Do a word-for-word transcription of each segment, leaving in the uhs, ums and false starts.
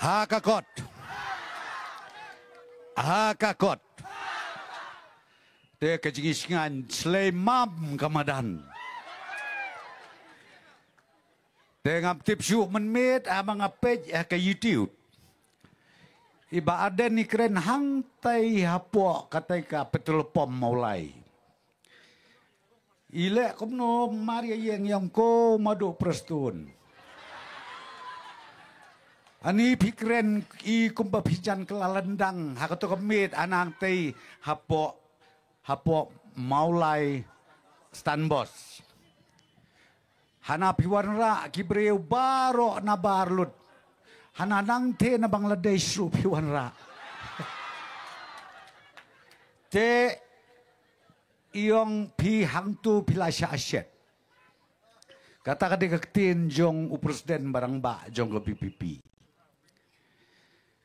Ha ka kot. Ha ka kot. Te ka jingïasngewsih shlei mam ka madan. Te ngam tip shuh mynmiet, haba nga peit ha ka YouTube, i Bah Ardent i kren hangtai hapoh katai ka petrol pump Mawlai. I leh kumno mar ïa ïeng ïa u Maduh Prestone. Ani phi kren i kumba phi jan kylla lyndang ha kato ka miet, hangtai hapoh, hapoh Mawlai Stanbos. Hana phi wanrah ki briew baroh na bar lut. Hana nangta na Bangladesh ruh phi wanrah. Te i ong phi hangto phi la shah shet. Kata ka dei ka ktien jong u president ba rangbah jong ka VPP.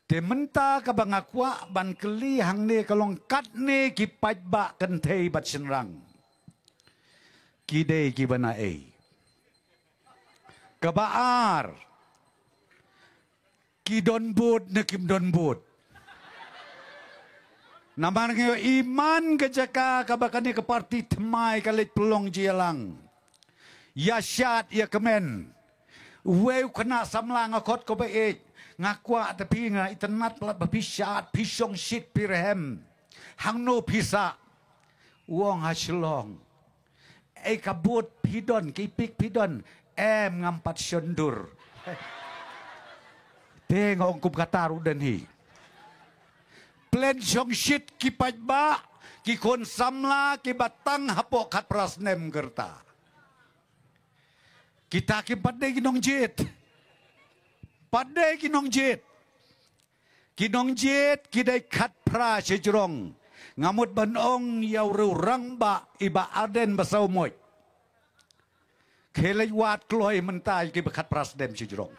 Te mynta kaba nga kwah ban kylli hangne ka long katne ki paidbah kynthei bad shynrang, ki dei kiba naei? Kaba ar, ki don vote ne kim don vote? Namar nga ïohi man ka jaka kaba kane ka parti thymmai ka leit pynlong jingïalang, ïa shad ïa kmen. Uwei u khynnah samla nga khot ko ba ïeit, nga kwah da phi, nga itynnad palat ba phi shad, phi shongshit, phi rhem. Hangno phi sah? U ong ha Shillong. Ei ka vote phi don, ki pick phi don? Em, ngam pat shon dur. Te nga ong kum kata ruh don hi. Plan shongshit ki paidbah, ki khun samla kiba tang hapoh khatphra snem ka rta. Kita kim pat dei ki nongjied. Pat dei ki nongjied. Ki nongjied ki dei khatphra shajrong. Nga mut ban ong ïa u rangbah i Bah Ardent Basaiawmoit, khie leit wad kloi mynta ïa kiba khatphra snem shajrong.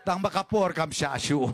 Tang ba ka por kam shah shuh.